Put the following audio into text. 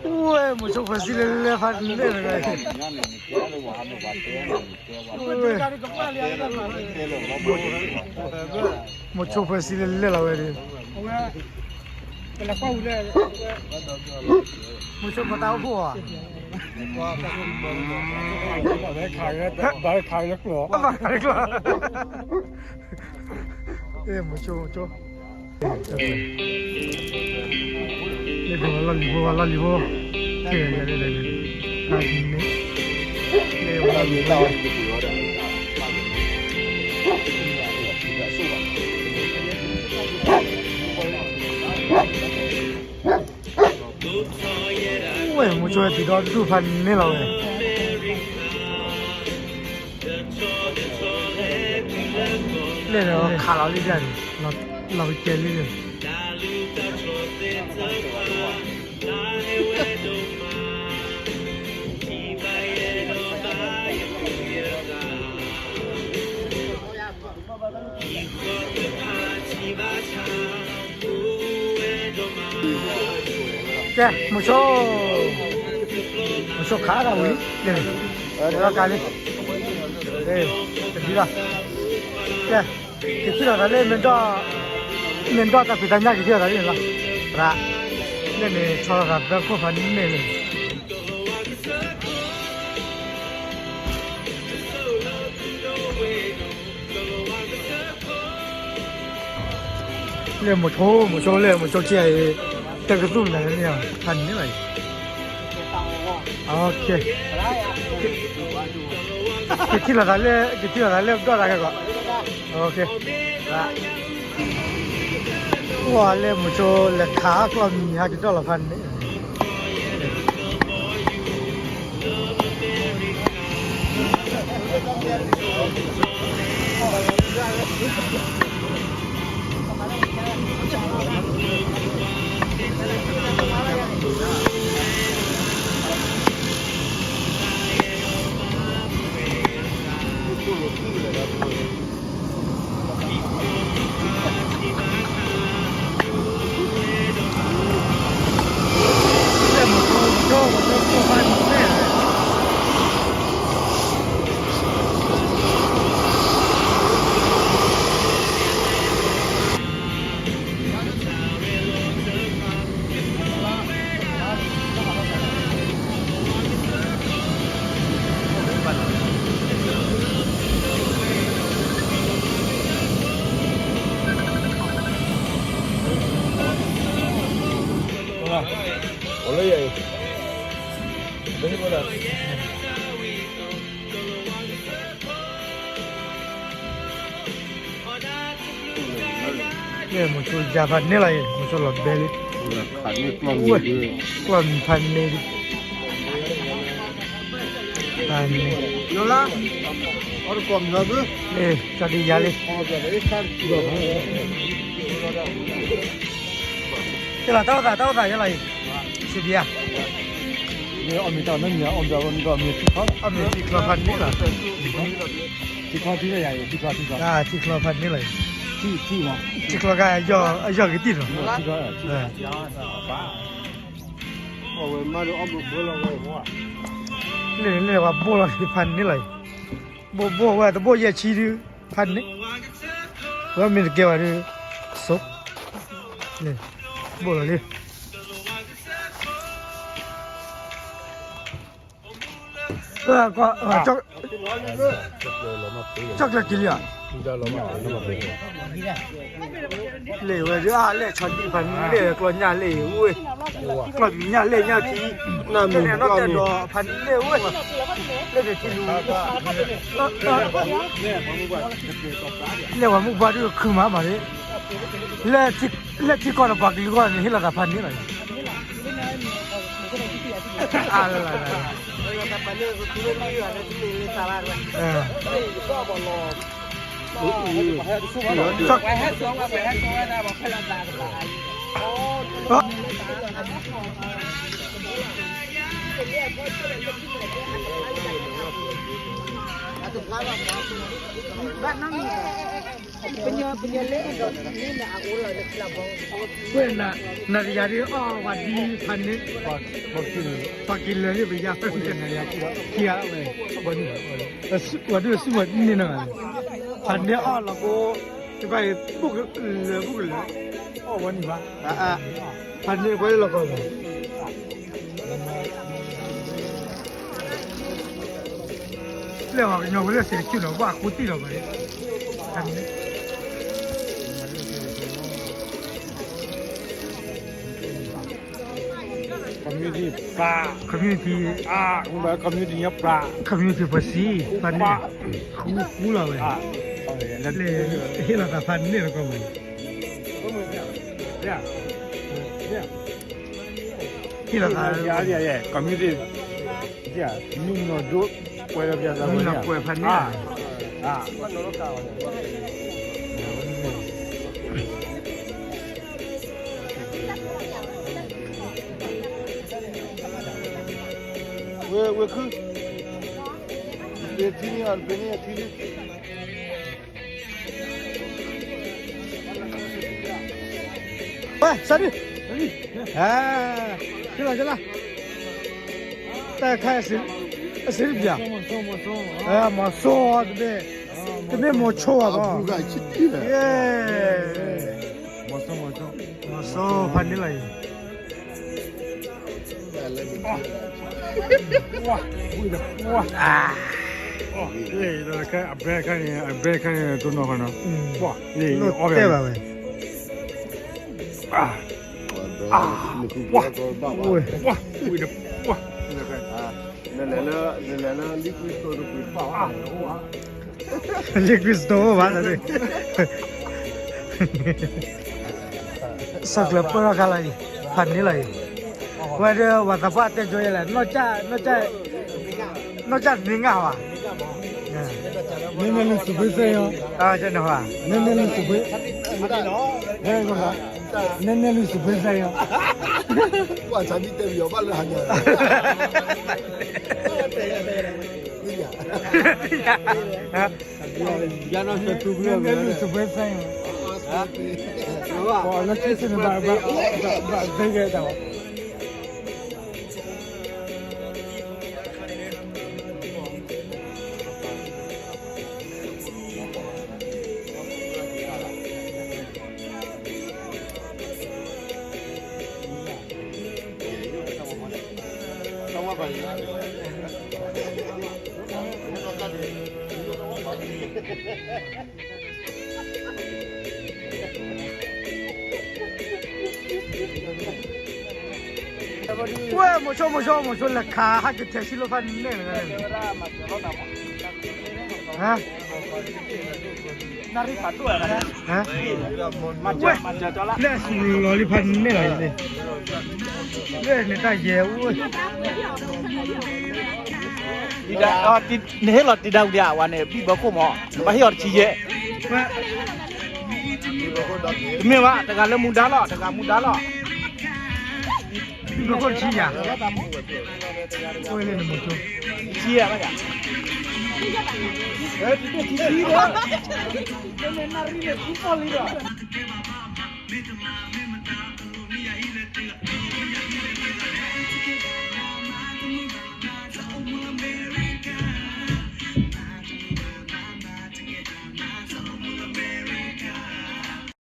ဝဲ မိၤဆိဖဲစံလဲၤလဲၤဖးန့ၣ်တဂၤ, ဝဲ မိၤဆိဖဲစံလဲၤလဲၤလီၤဝဲဒီး, မိၤဆိဖဲတၢ်အိၣ်ဖှိၣ်ဧါ, ဘၣ်ခးလၢကျီၢ်, ဘၣ်ခးလၢကျီၢ်, မိၤဆိ မိၤဆိ လၢဒိးဝဲလီၢ်လံၤဖိ လီၢ်လံၤဖိ, ကဲ လၢ လၢ လၢ လၢ လၢ ဝဲ မိၤဆိဝဲတုၤဒီးဒူၣ်ဖးန့ၢ်လီၤဝဲ, လၢဒီးခးလီၤလံဒၣ်န့ၣ်, လီၤကဲလံန့ၣ်. ကဲ မိၤဆိ, မိၤဆိခးဒၣ်ဝံၤ, လီၤကးလံ, တဒ်လီၤ, ကဲ က့ၤထံၣ်လိာ်သးလၢ မ့ၢ်ဒီးတၢ်ဖံးတၢ်ညၣ် က့ၤထံၣ်လိာ်သးလံန့ၣ်လီၤ, သရၣ်, လၢန့ၣ်ဆီလီၤသးဘၢခိၣ်ဖးန့ၢ်လၢ လၢမိၤဆိ မိၤဆိလၢမိၤဆိခံဂၤအံၤ တကသူၣ်မနုၤန့ၣ် ဖးန့ၢ်ဘၣ်အံၤ, က့ၤထံၣ်လိာ်သးလၢ က့ၤထံၣ်လိာ်သးလၢဒီၣ်တၢ်ကဲကီး, အိၣ်လၢမိၤဆိလဲၤခးကျီၢ်မံၤဟဲက့ၤဒီၣ်လီၤဖးန့ၢ် မိၤဆိယါဖးန့ၢ်လီၤအံၤ မိၤဆိလီၤဘဲလံ, ကျီၢ်မံၤဖးန့ၢ်လံ, ဖးန့ၢ်, ကၠီဒုယါလံ, ကဲလီၤ တၢ်အိၣ်သး တၢ်အိၣ်သးယဲလီၤအံၤ, စံးဘျုးဧါ, အီၣ်မ့ၤတၢ်အီၣ်မ့ၤ အီၣ်မ့ၤထံချီ, အီၣ်မ့ၤထံချီဖးန့ၢ်လီၤ, ထံချီဖးန့ၢ်လီၤအံၤ, ထံချီကါ အယီၢ်ကတံၢ်နီၤ, လၢန့ၣ်လၢပှၤဘိၣ်လီၤဖးန့ၢ်လီၤအံၤ, ဘိၣ်ဘိၣ်ဝဲတဘိၣ်ယဲၢ်ဆံဒု ဖးန့ၢ်, ဝဲမ့ၢ်တကဲဘၣ်ဒီး ဆိ, ဘိၣ်လီၤလံ ကၠီၣ်ကျဲက့ၤလံဧါ, လဲၤဝဲဒၣ်အါလဲၣ် ဆီဒံၣ်ဖးန့ၢ်ကျီၢ်ညၣ်လဲၣ်ဝဲ, ကျီၢ်မံၤညၣ်လဲၣ်ညၣ်ခံ, နီၢ်တဲဒီးဖးန့ၢ်ဝဲ, လၢန့ၣ်ထံလူၤ, လဲၤဝဲမုၢ်ဘှါဒုးခုမးမးန့ၣ်, လၢထံကီၢ်ဒီးပှၤကလုာ်ဂီၢ်န့ၣ် ဟ့ၣ်လီၤသးဖးန့ၢ်လီၤ. ဝဲနၤ နၤတယၤဒ်အီၣ်ဝဲဒ်ဖးန့ၣ် ပှၤက့ၤလၢာ်န့ၣ် ပယါဖဲန့ၣ် ခံဂၤဝဲ ဝဲဒၣ်ဆူဝဲန့ၣ်နီၤ ဖးန့ၣ်အီၣ်လီၤကိ တဘၣ်အံၤ ဘူးကလၢာ်ဘူးကလၢာ် အီၣ်ဝဲန့ၣ်ဘၣ် ဖးန့ၣ်ပှၤလၢလီၤကီၢ်ဘၣ် လၢဟီၣ်ကညီၤဝဲလၢစဲးတဆူၣ်နီၤ ဘၣ်အဃိတံၢ်လီၤဘၣ် community ပှၤ community အါ community ညါပှၤ community ပှၤစံး ဖးန့ၣ် ဃူဃူလီၤဝဲ လၢဟ့ၣ်လီၤသးဖးန့ၣ်လီၤကီၢ်ဘၣ် ဟ့ၣ်လီၤသး community မုၢ်နီၢ်ဒိ ပှဲၤလီၤပျးသးမုၢ်နီၢ်ကွဲးဖးန့ၣ် ဝဲဝဲခု ပထံၣ်န့ၢ်အီၤ ပန့ၢ်အထံၣ်န့ၢ် ဝဲ စးဒံး ဟဲ ကလီၤကလီၤ တၢ်ခါ အစံးတပျၢ် မီၤစိတဘ့ၣ် တမ့ၢ်မီၤဆိဘၣ် မီၤစိဖးန့ၣ်လီၤအံၤ အဘဲခါန့ၣ် အဘဲခါန့ၣ် တိၢ်နီၣ်ဃီနီၤ တဲဘၣ်ဝဲ ဝဲ နလဲၤလၢ နလဲၤလၢ liquid store တပှ့ၤဘၣ်ဝဲ liquid store ဘၣ် ဆီၣ်ကျၢၤပၢၢ်ထီၣ်ခါလီၤအံၤ ဖးန့ၣ်လီၤအံၤ ဝဲဒၣ် ဝၤသးပှၢ်တဲကၠိယဲလဲၣ် နီၢ်ကၢ် နီၢ်ကၢ်န့ၣ်ငါဘၣ် နဲနဲလူစူးဘွေးစဲယီၤ နဲနဲလူစူးဘွေး နဲနဲလူစူးဘွေးစဲယီၤ ကွၢ်ဆါမံတဲဘၣ်ယီၤဘၣ်လၢဟါညါ နဲနဲလူစူးဘွေးစဲယီၤ ပှၤလၢခံစ့ၣ်န့ၣ်ဘၣ် ဘၣ် ဘၣ် ဘၣ် ဘၣ် ဘၣ် ဘၣ် ဝဲ မိၤဆိ မိၤဆိ မိၤဆိ လဲၤခးဟဲက့ၤထဲဆံလၢဖးန့ၣ်န့ၣ် ဟါ ဝဲ လၢအစူၤလီၤလံဖးန့ၣ်လီၤ လၢန့ၣ်တၢ်ယဲၢ်အိၣ် နဟ့ၣ်လီၤတံၤဒါဝံၤဒီး အဝဲန့ၣ် ဘံၣ်ဘၢခိၣ်မး နဘၣ်ဟ့ၣ်အီၤတဆံယဲၢ် တမ့ၢ်ဘၣ် တဂၤလၢမူဒါလီၤ တဂၤမူဒါလီၤ ဘံၣ်ဘၢခိၣ်တဆံယဲၢ် တဆံယဲၢ်ဘၣ်ယၤ တဆံယဲၢ်ဘၣ်